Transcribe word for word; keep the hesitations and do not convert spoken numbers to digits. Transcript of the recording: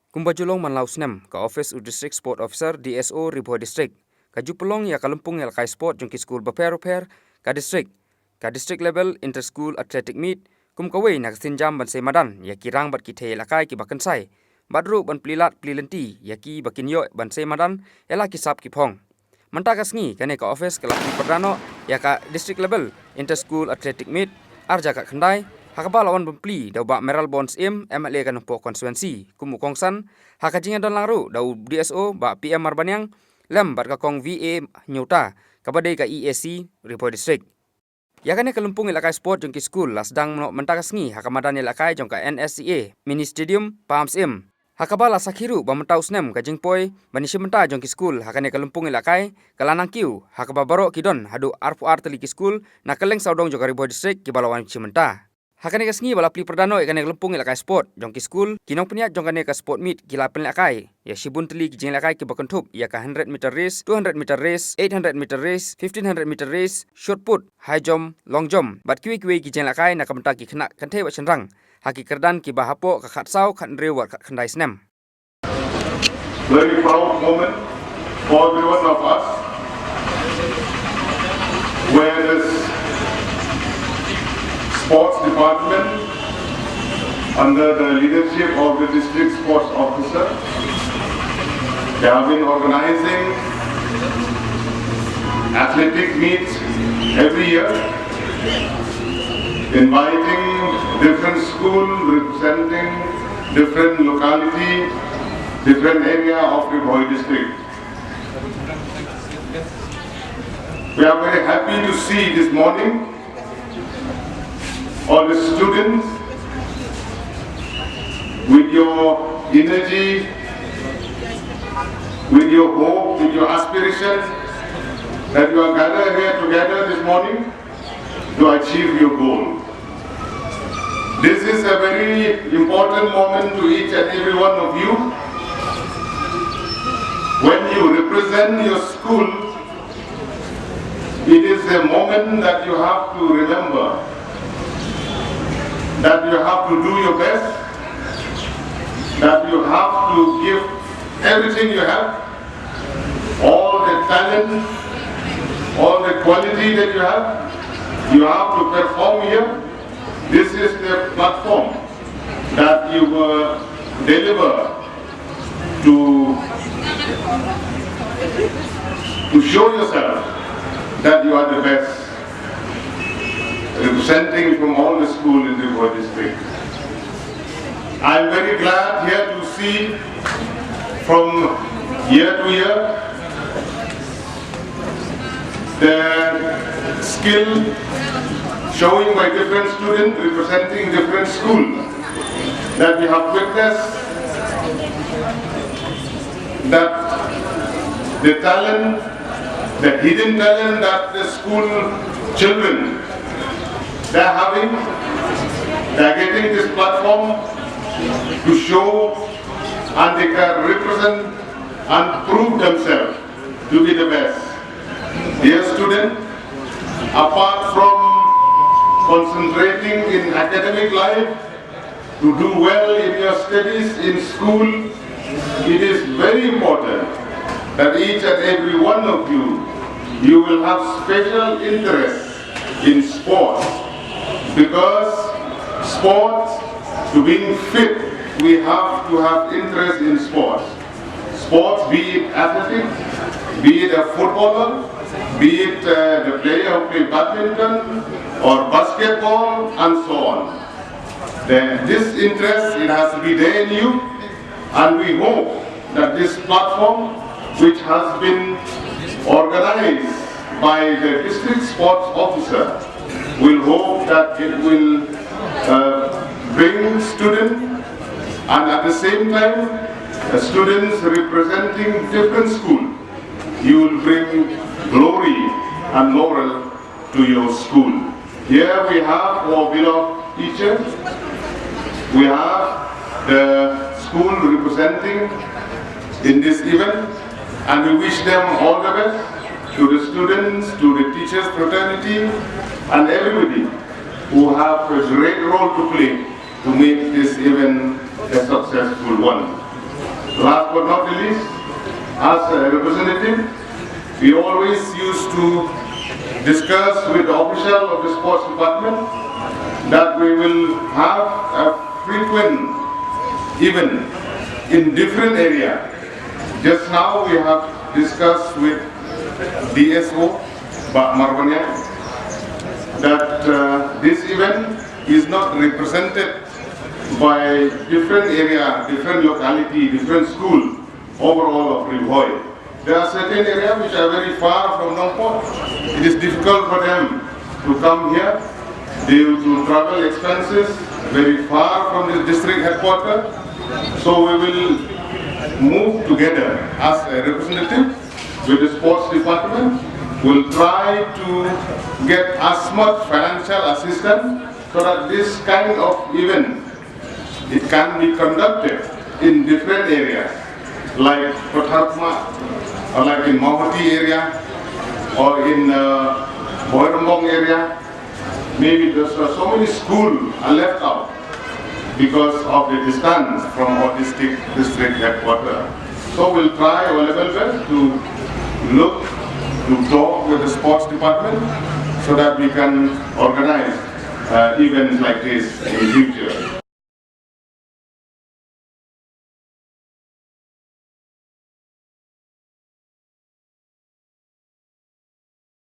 Kumba ju long man la u snem, ka office u District Sport Officer, D S O, Ri Bhoi District ka ju pynlong ïa ka lympung ïalehkai sport jong ki skul bapher bapher ka district, ka District Level Inter School Athletic Meet kum kawei na ka sienjam ban sei madan ïa ki rang bad ki thei ïalehkai kiba kynsai, bad ruh ban plie lad plie lynti ïa kiba kin ïoh ban sei madan ïa la ki sap ki phong. Mynta ka sngi kane ka office ka la plie pyrda noh ïa ka District Level Inter School Athletic Meet ar hajar khatkhyndai, ha kaba la wan ban plie da u Bah Mayralborn Syiem, M L A ka Nongpoh Constituency kum u kongsan, ha ka jingïadon lang ruh da u D S O Bah P M Marbaniang lem bad ka Kong V A Hynñiewta kaba dei ka E A C Ri Bhoi District. Ïa kane ka lympung ïalehkai sport jong ki skul la sdang noh mynta ka sngi ha ka madan ïalehkai jong ka N S C A Mini Stadium, Pahamsyiem, ha kaba la sakhi ruh ba mynta u snem ka jingpoi ban ïashim bynta jong ki skul ha kane ka lympung ïalehkai ka la nangkiew, ha kaba baroh ki don haduh arphew ar tylli ki skul na kylleng sawdong jong ka Ri Bhoi District kiba la wan shim bynta. Ha kane ka sngi ba la plie pyrda noh ïa kane ka lympung ïalehkai sport jong ki skul, ki nongpynïaid jong kane ka sport meet ki la pynïalehkai ïa shibun tylli ki jingïalehkai kiba kynthup ïa ka hundred meter race, two hundred meter race, eight hundred meter race, fifteen hundred meter race, shot put, high jump, long jump bad kiwei kiwei ki jingïalehkai na ka bynta ki khynnah kynthei bad shynrang ha ki kyrdan kiba hapoh ka khatsaw, khathynriew bad khatkhyndai snem. Very proud moment for every one of us, where this sports department, under the leadership of the district sports officer, they have been organizing athletic meets every year, inviting different school representing different locality, different area of Ri Bhoi district. We are very happy to see this morning all the students with your energy, with your hope, with your aspiration, that you are gathered here together this morning to achieve your goal. This is a very important moment to each and every one of you. When you represent your school, it is a moment that you have to remember, that you have to do your best, that you have to give everything you have, all the talent, all the quality that you have, you have to perform here. This is the platform that you will deliver to, to show yourself that you are the best, representing from all the school in the Ri Bhoi district. I'm very glad here to see from year to year the skill showing by different students representing different schools that we have witnessed, that the talent, the hidden talent that the school children, they're having, they're getting this platform to show and they can represent and prove themselves to be the best. Dear student, apart from concentrating in academic life, to do well in your studies in school, it is very important that each and every one of you, you will have special interest in sports, because sports, to being fit, we have to have interest in sports. Sports, be it athletics, be it a footballer, be it uh, the player who play badminton or basketball and so on. Then this interest, it has to be there in you, and we hope that this platform, which has been organized by the district sports officer, will hope that it will uh, bring students, and at the same time, uh, students representing different schools, you will bring glory and laurel to your school. Here we have our beloved teachers. We have the school representing in this event, and we wish them all the best to the students, to the teachers fraternity, and everybody who have a great role to play to make this event a successful one. Last but not the least, as a representative, we always used to discuss with the official of the sports department that we will have a frequent event in different area. Just now we have discussed with D S O, Bah Marbaniang, that uh, this event is not represented by different area, different locality, different school overall of Ri Bhoi. There are certain areas which are very far from Nongpoh. It is difficult for them to come here due to travel expenses, very far from the district headquarters. So we will move together as a representative with the sports department. We'll try to get as much financial assistance so that this kind of event, it can be conducted in different areas, like Patharkhmah, or like in Mawhati area, or in uh, Bhoirymbong area. Maybe there's uh, so many schools are left out because of the distance from our district, district headquarters. So we'll try our level best to look, to talk with the sports department so that we can organize uh, events like this in future.